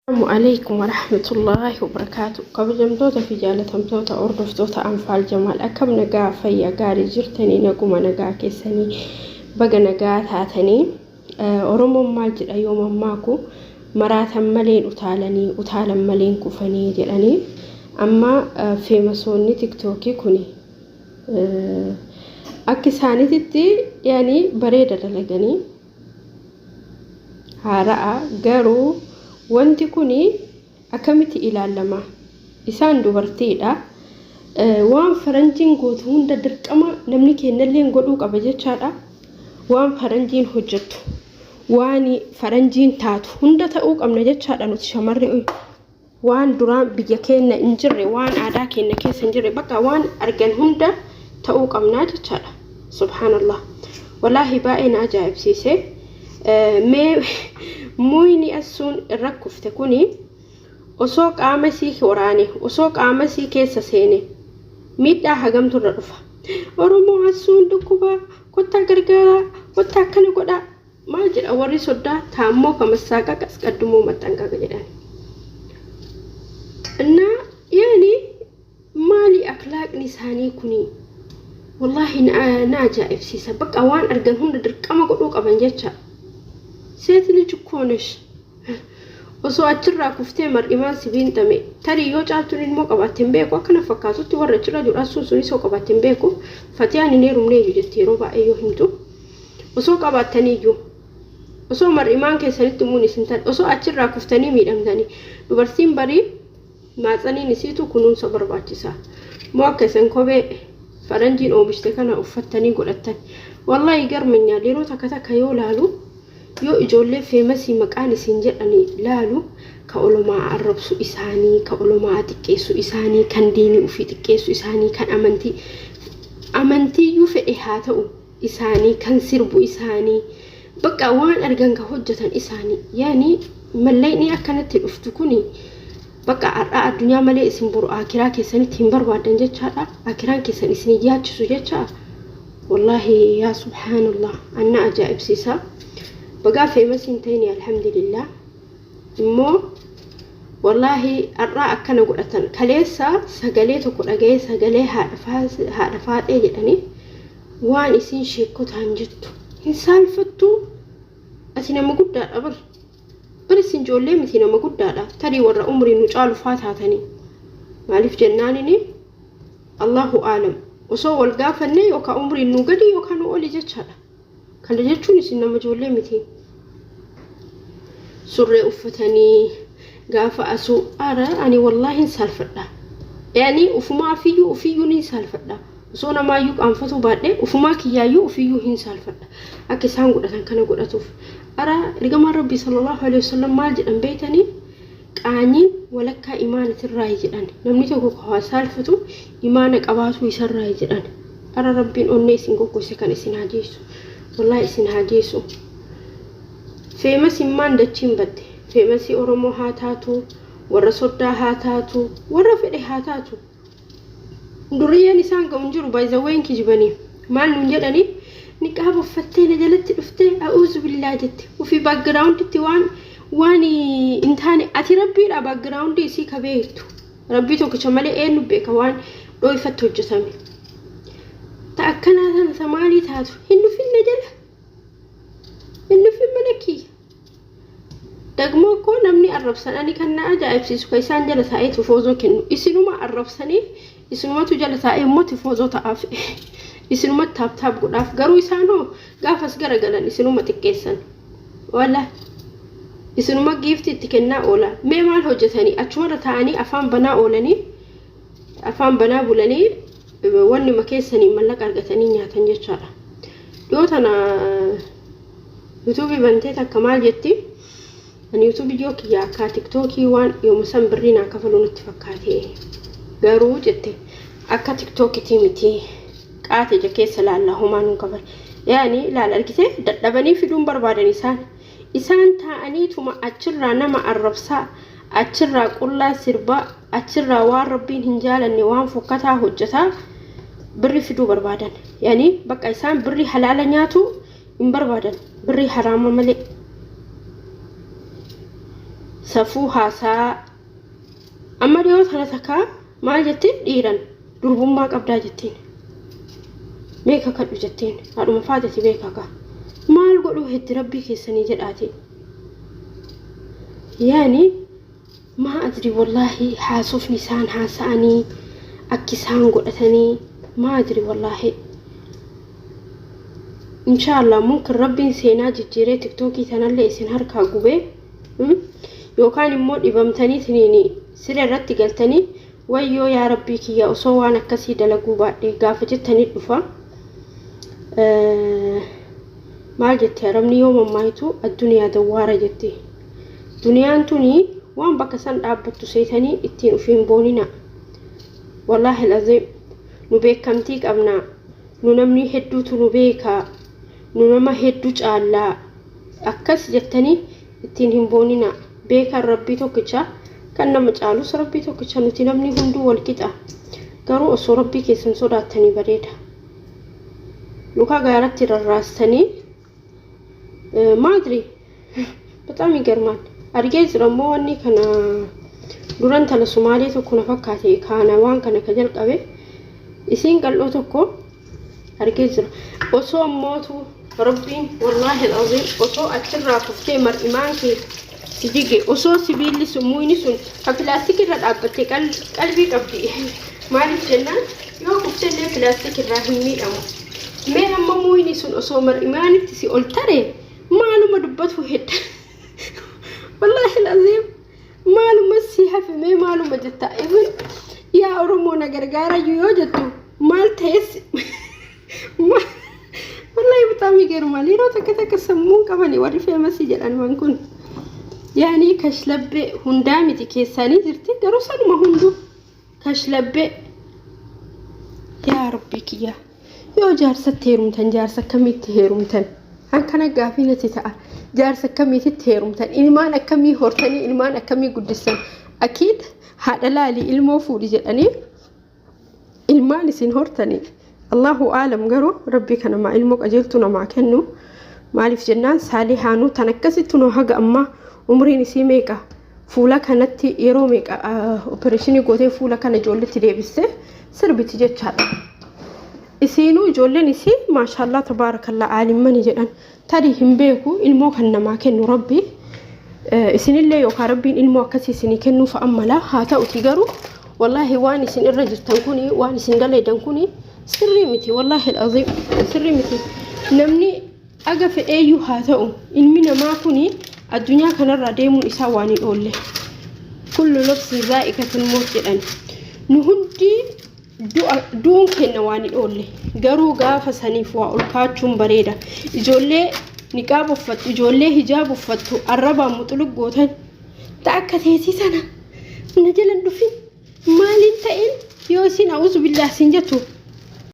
Assalamu alaikum warahmatullahi wabarakaatu. Kabajamtoota fi jaalatamtoota hordoftoota Anfaal Jamaal, akkam nagaa, fayyaa gaarii jirtanii? Naguma nagaa keessanii, baga nagaa taatanii. Oromoon maal jedha yoo mammaaku? Maraatan maleen utaalanii, utaalan maleen kufanii jedhanii. Amma famousoonni TikTokii kuni akka isaaniititti yaani bareeda dalaganii haara'a, garuu wanti kun akkamitti ilaalama? Isaan dubartiidha. Waan faranjiin gootu hunda dirqama namni kennallee godhuu qaba jechaadha. Waan faranjiin hojjettu, waan faranjiin taatu hunda ta'uu qabna jechaadha nuti shamarri. Waan duraan biyya keenya hin jirre, waan aadaa keenya keessa hin jirre, bakka waan argan hunda ta'uu qabnaa jechaadha. Subhaanallah, wallaahi baay'ee na ajaa'ibsiise. Mee muyni asuun irra kufte kuni osoo qaama isii waraane, osoo qaama isii keessa seene, miidhaa hagamtu irra dhufa? Oromoo asuun dhukkuba, kottaa gargaaraa, kottaa akkana godhaa. Maal jedha warri soddaa? Taammoo ከመሳቀቅ አስቀድሞ መጠንቀቅ jedhan. እና yaani maali akhlaaqni isaanii kuni? Wallaahi na ajaa'ibsiisa. Bakka waan argan hunda dirqama godhuu qaban jecha. ሴት ልጅ እኮ ነሽ። Osoo achirraa kuftee mar'imaan sibiin xame, tarii yoo Caaltuun ilmoo qabaatte hin beeku, akkana fakkaatutti warra achirra jiru asuun sunis yoo qabaatte hin beeku. Fatiyaan hin heerumne iyyuu jetti yeroo baay'ee yoo himtu. Osoo qabaattaniiyyuu, osoo mar'imaan keessanitti muun isin tan osoo achirraa kuftanii miidhamtanii, dubartiin barii maatsaniin isiitu kunuunsa barbaachisa. Moo akka isin kophee faranjiin oomishte kana uffattanii godhattan? Wallaahi garmanyaa yeroo takka takka yoo laalu, yoo ijoollee famousii maqaan isin jedhanii laalu, ka olomaa arrabsu isaanii, ka olomaa xiqqeessu isaanii, kan diinii ofii xiqqeessu isaanii, kan amantii amantiiyyuu fedhe haa ta'u isaanii, kan sirbu isaanii, bakka waan argan ka hojjetan isaanii. Yaani mallaqni akkanatti dhuftu kuni bakka har'aa addunyaa malee isin boru akiraa keessanitti hin barbaadan jechaadha. Akiraan keessan isin yaachisu jecha. Wallaahi, yaa subhaanallah, anna ajaa'ibsiisa. Bagaa famous hin ta'ini, alhamdulillah. Immoo wallaahi har'aa akkana godhatan. Kaleessa sagalee tokko dhaga'ee, sagalee haadha Faaxee jedhanii waan isin sheekotaan jettu. Hin saalfattuu? Ati nama guddaadha bar. Bar isin ijoollee miti, nama guddaadha. Tarii warra umrii nu caalu faa taatanii. Maaliif jennaanini, Allahu aalam, osoo wal gaafanne yookaan umriin nu gadi yookaan nu oli jechaadha. Kana jechuun isin nama ijoollee miti. Surree uffatanii gaafa asuu ara, ani wallaahi hin saalfadha. Yaani ufumaa ofiyyuu ni saalfadha. Osoo namaayyuu qaanfatuu baadhee, ufumaa kiyyaayyuu ofiyyuu hin saalfadha. Akka isaan godhatan kana godhatuuf. Ara ergamaan Rabbii sallallahu alaihi wasallam maal jedhan beeytanii? Qaanyiin walakkaa imaanatirraayi jedhan. Namni tokko ka saalfatu imaana qabaatu isarraayi jedhan. Ara Rabbiin onnee isin goggose kan isin haa geessu. Wallaahi isin haa geessu. Famousiin maan dachiin badde. Famousii Oromoo haa taatu, warra soddaa haa taatu, warra fedhe haa taatu. Duriyyeen isaan ga'u hin jiru, baay'izawween kijibanii. Maal nuun jedhanii? Niqaaba uffattee na jalatti dhuftee, a'uuzu billaa jette. Ofii backgrounditti waan hin taane ati Rabbiidha backgroundii isii ka beektu. Rabbii tokkicha malee eenyu beeka waan dhooyfatti hojjetame? Ta akkanaa tana ta maalii taatu hin dhufin na jala. Hin dhufin mana kiyya. Dagmoo koo namni arrabsan, ani kan na ajaa'ibsiisu kan isaan jala taa'ee tifoozoo kennu. Isinuma arrabsanii, isinumatu jala taa'ee immoo tifoozoo ta'aaf. Isinuma tap tap godhaaf. Garuu isaanoo gaafas garagalan isinuma xiqqeessan. Wallaahi. Isinuma giiftii itti kennaa oola. Mee maal hojjetanii? Achumarra taa'anii afaan banaa oolanii, afaan banaa bulanii, wanni keessanii mallaqa argatanii nyaatan jechaadha. Dhiyoo tana YouTubeii bantee takka maal jetti? Ani YouTubeii yoo kiyya akka TikTokii waan yooma san birrii naa kafalu natti fakkaate. Garuu jette, akka TikTokitii miti. Qaate ija keessa laalla, homaa nuun kafal. Yaani laal argite, dadhabanii fiduun barbaadan isaan. Isaan taa'aniituma achirraa nama arrabsaa, achirraa qullaa sirbaa, achirraa waan Rabbiin hin jaalanne, waan fokkataa hojjetaa birri fiduu barbaadan. Yaani bakka isaan birri halaala nyaatu hin barbaadan, birri haraama malee. Safuu haasaa amma dhiyoo tana takka maal jettiin dhiiran durbummaa qabdaa jettiin. Mee kakadhu jettiin haadhuma faateti mee kaka. Maal godhuu heddi rabbii keessanii jedhaati. Yaani maa adri wallaahi haasofni isaan haasa'anii akki isaan godhatanii maa adri wallaahi. Inshaallah mumkin rabbiin seenaa jijjiiree tiktookii tanallee isin harkaa gubee yookaan immoo dhibamtanii siniin siree irratti galtanii wayyoo yaa rabbii kiyya osoo waan akkasii dalaguu baadhee gaafa jettanii dhufa. Maal jette arabni yoo mammaayitu addunyaa dawwaara jette. Duniyaan tuni waan bakka san dhaabbattu seetanii ittiin ofiin boonina. Wallaahi laziim nu beekamtii qabna. Nu namni hedduutu nu beeka. Nu nama hedduu caallaa. Akkas jettanii ittiin hin boonina. Beekan rabbii tokkicha kan nama caalus rabbii tokkicha nuti namni hunduu wal qixa. Garuu osoo rabbii keessan sodaattanii bareeda. Luka gaaratti rarraastanii maadri በጣም ይገርማል። Argee jira immoo wanni kana duran tala Sumaalee tokko na fakkaate kaana waan kana ka jalqabe isiin qal'oo tokko argee jira. Osoo ammootu rabbiin wallaahi al'aziim osoo achirraa kuftee mar'imaan kee si jige osoo sibiilli sun muyni sun ka pilaastikii irra dhaabbatte qalbii qabdi. Maaliif jennaan yoo kuftee illee pilaastikii irraa hin miidhamu. Mee amma muyni sun osoo mar'imaanitti si ol tare maaluma dubbatu hedda. Wallaahi al'aziim maaluma si hafe mee maaluma jetta. Even yaa Oromoo na gargaarayyuu yoo jettu maal ta'es wallaahi በጣም ይገርማል። Yeroo takka takka sammuun qabani warri famous jedhan kun. Yaani kashlabbee hundaa miti keessaanii jirti garuu sanuma hunduu kashlabbee yaa rabbii kiyya yoo jaarsatti heerumtan jaarsa akkamiitti heerumtan akkana gaafii natti ta'a jaarsa akkamiititti heerumtan ilmaan akkamii hortanii ilmaan akkamii guddistan akiid haadha laalii ilmoo fuudhi jedhanii ilmaan isin hortanii allahu aalam garuu rabbii kanamaa ilmoo qajeeltuu namaa kennu maaliif jennaan saalihaanuu tan akkasitti nuu haga ammaa umriin isii meeqa fuula kanatti yeroo meeqa opereeshinii gootee fuula kana ijoolletti deebiste sirbiti jechaadha. Isiinuu ijoolleen isii maashaallah tabaarakallaa aalimmani jedhan tarii hin beeku ilmoo kan namaa kennu rabbi isinillee yookaan rabbiin ilmoo akkasii isinii kennuuf ammala haa ta'uti garuu wallaahi waan isin irra jirtan kuni waan isin dalagan kuni sirrii miti wallaahi al'aziim sirrii miti namni aga fedheeyyuu haa ta'u ilmi namaa kuni addunyaa kanarraa deemuun isaa waan hin oolle kullu nafsin zaa'iqatul mawt jedhan nu hundi du'uun kenna waan hin oolle garuu gaafa saniif waa ol kaachuun bareeda ijoollee niqaaba uffattu ijoollee hijaaba uffattu arrabaan muxuluq gootan ta akka teetii sana na jalan dhufin maaliin ta'in yoo isin a'uuzu billaa siin jettu